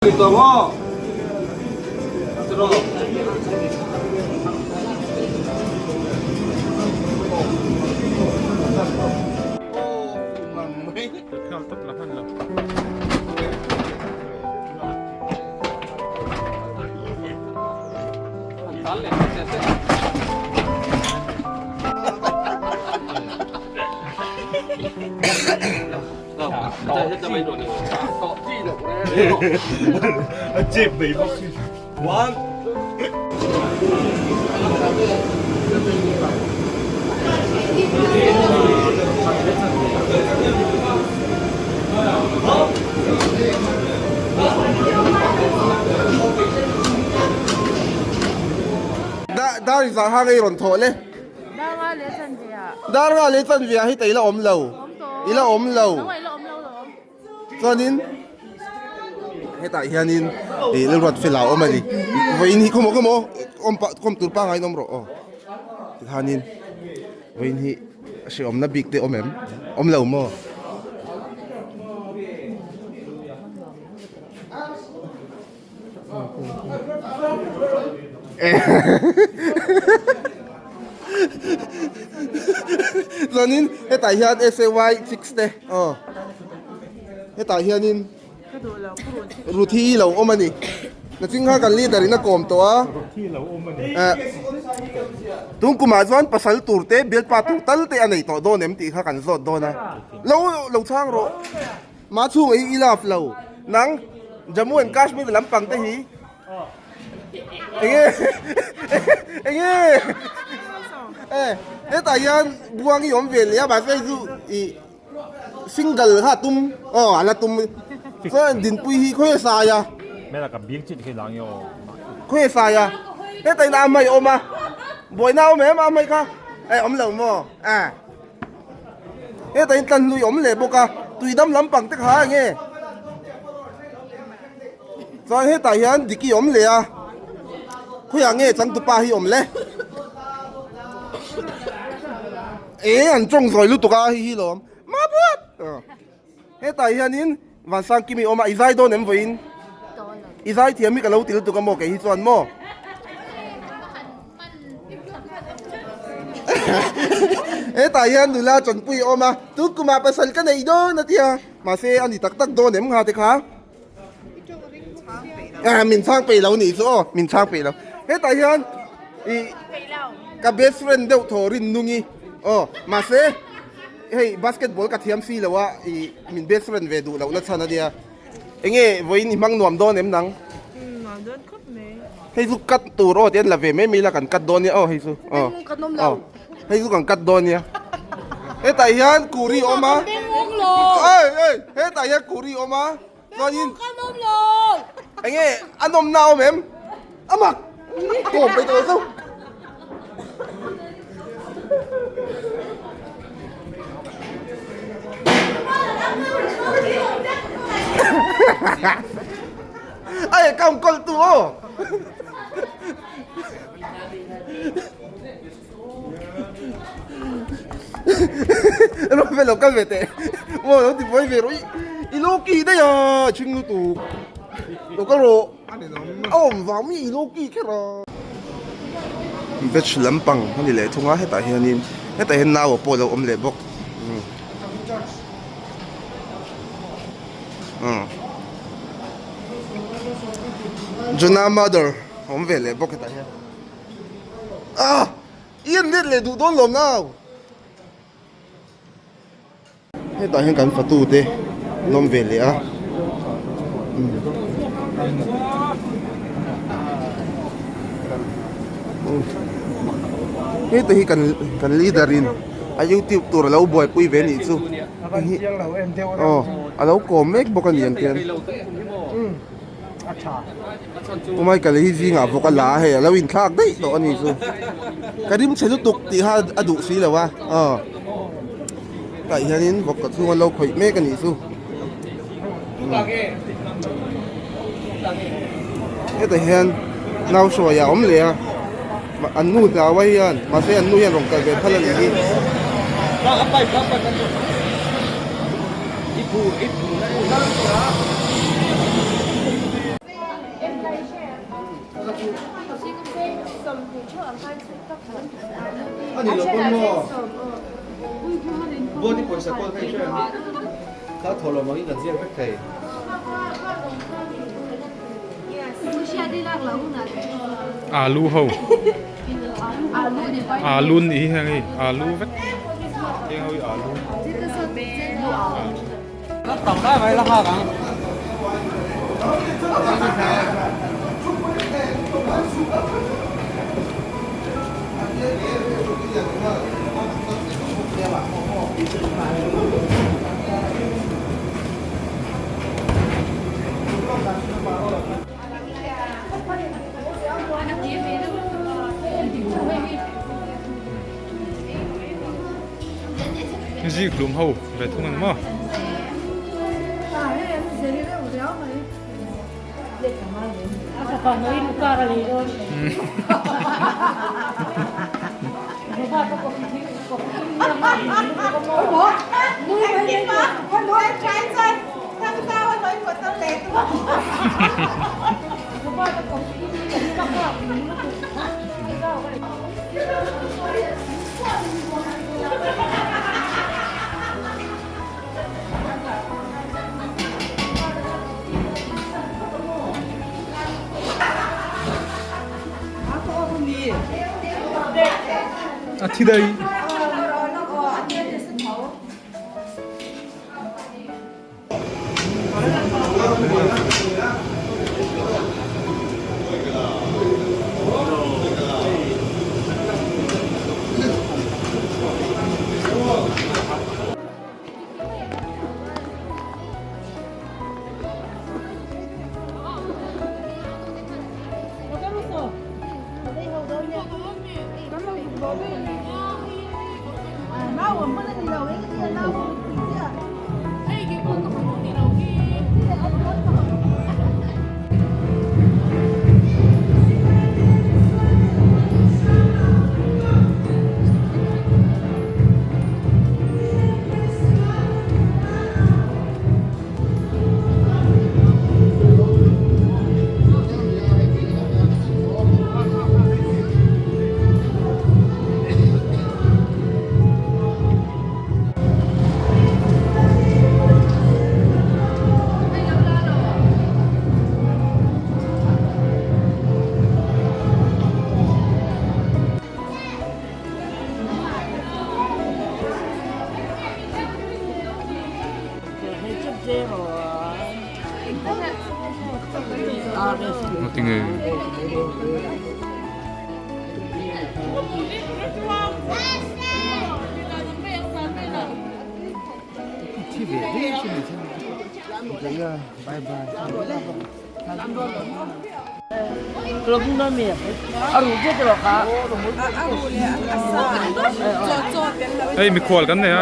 Hei Dar i zah hang ei rawn thawh le. Dar nga leh chanve ah hi ta ila awm lo. Ila awm lo. Chuanin hetah hianin ih Lalruat fela a awm a ni. Vawiin hi khawmaw khawmaw awm pah khawm tur pangngai in awm rawh aw. Tikhanin vawiin hi hrehawmna bik te awm em? Awm lo maw? Chuanin hetah hian SAY 6 te aw hetah hianin Ruthi lo awm a ni naching kha kan leader in a kawm tawh a eh tun kumah chuan pasal tur te bialpa tur tal te a nei tawh dawn em tih kha kan zawt dawn a lo lo chhang rawh. Ma chhung hi i love lo nang Jammu and Kashmir lampang te hi enge enge e hetah hian buang hi awm ve leh a mahse hei chu ih single kha a tum aw a la tum chuan dinpui hi khawi a sai a khawi a sai a hetah hian a hmai a awm a buaina a awm em a hmai kha e awm lo maw a. Hetah hian tlan hlui awm leh bawk a, tui dam lampang te kha enge? Chuan hetah hian Diki awm leh a, khawiah nge changtupa hi awm le? E an tawng zawi lutuk a hei hi lawm Mabuat! Hetah hianin Vansangkimi awm a, i zai dawn em vawiin? I zai thiam hi ka lo ti lutuk a maw kei hi chuan maw? Hetah hian nula chawnpui a awm a, tu kumah pasal ka neih dawn a tia, mahse a ni tak tak dawn em ngha te kha? Ah, min chhang peih lo nih chu aw, min chhang peih lo. Hetah hian i ka best friend deuh thaw Rinnungi aw, mahse Hei basketball ka thiam si lo a i min best friend ve duh loh na chhan a nia. Enge vawiin i hmang nuam dawn em nang? Nuam dawn khawp mai. Hei chu cut tur aw tian la ve mai mai la kan cut dawn nia aw hei chu. Aw. Beng kan awm lo. Hei chu kan cut dawn nia. Hetah hian kuri awm a. Beng awm lo. Ei ei hetah hian kuri awm a. Chuanin Beng kan awm lo. Enge a nawmna awm em? A mak. Kawm peih tawh lo. Ai account kawl tu aw. Rawh ve lo kal ve teh. Maw lo ti buai ve rawh i i lo ki daih a chhing lutuk. Lo kal rawh. A awm vang mi i lo ki kher a. Veg lampang a ni leh thung a hetah hianin hetah hian nau a pawh a lo awm leh bawk. Jona mother a awm ve leh bawk hetah hian. Ah! I en let leh duh dawn lawm nau. Hetah hian kan fatu te an awm ve leh a. Heta hi kan kan leader in a youtube tur a lo buaipui ve anih chu. Aw a lo kawm mek bawk a ni ang khian. U Michael hi zingah vawk a la a hei a lo inthlak daih tawh a ni chu. Ka rim chhe lutuk tih kha a duh si lo a aw. Tah hianin vawk ka chhung a lo khawih mek a nih chu. Hetah hian nau hruai a awm leh a an nu hlau a hian mahse an nu hian rawn kal ve phal a nih hi. Ani lo pawn maw? Body pawisa kawl kha i hria em? Kha thaw lo mangin kan ziak vek thei. Alu ho. Alu ni hi heng hi alu vek. Heng ho hi alu. Zikhlum ho ve thung ang maw? A thi dai. Tinge. Hei mikhual kan nei a.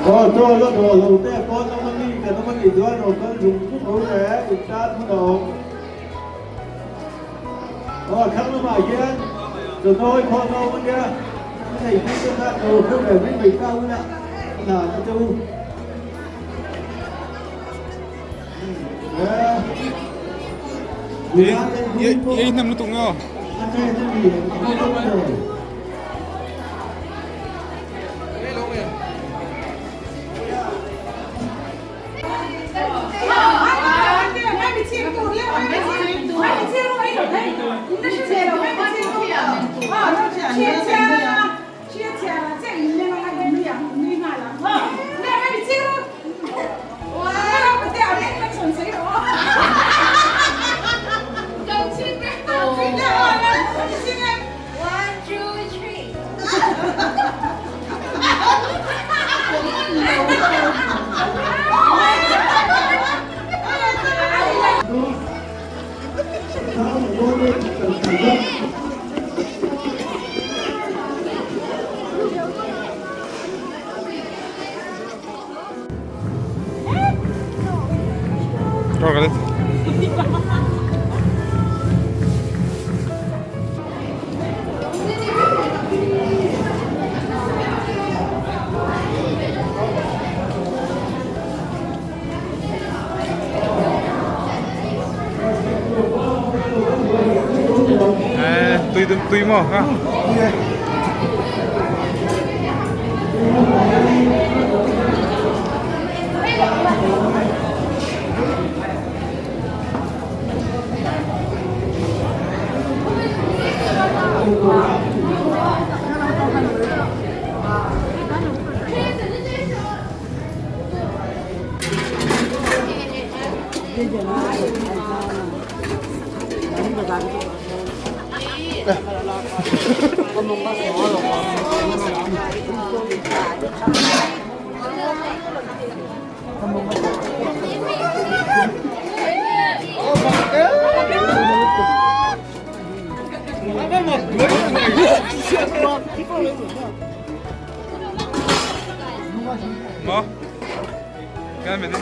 Aw chaw la dawh lo te pawn awm a mi kan awm a nih chuan rawn kal zung zung ro le in tan hun a awm. Aw thlang lamah hian chawhnawi pawh an awm a nia, a nei tu te khan lo hre ve mai mai ta ula a hlan a che u. Ei hnem lutuk nge aw. Tui tui maw ha. Maw? Gelmedi.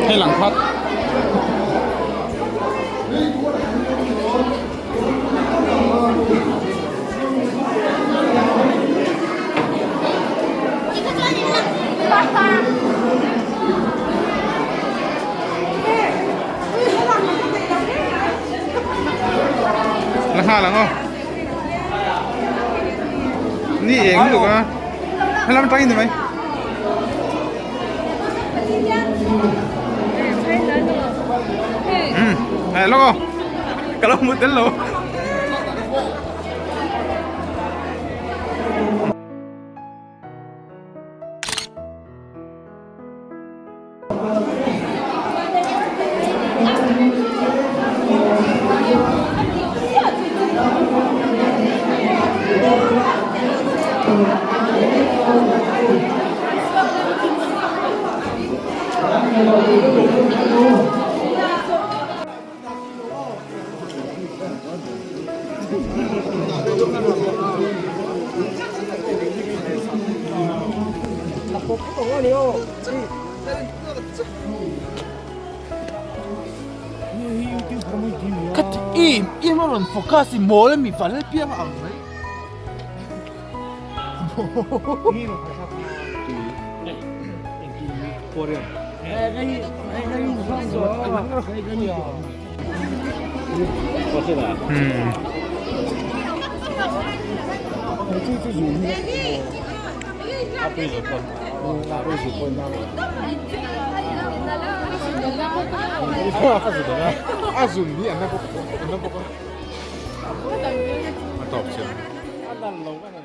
Hei lang khat. La nghal ang aw. Ni eng lutuk a. Helam atangin ni mai. Um eh lawk aw. Ka lo hmu tel lo. Khat em em a rawn focus i mawl a mi val piang ang mai. A tawp chiang.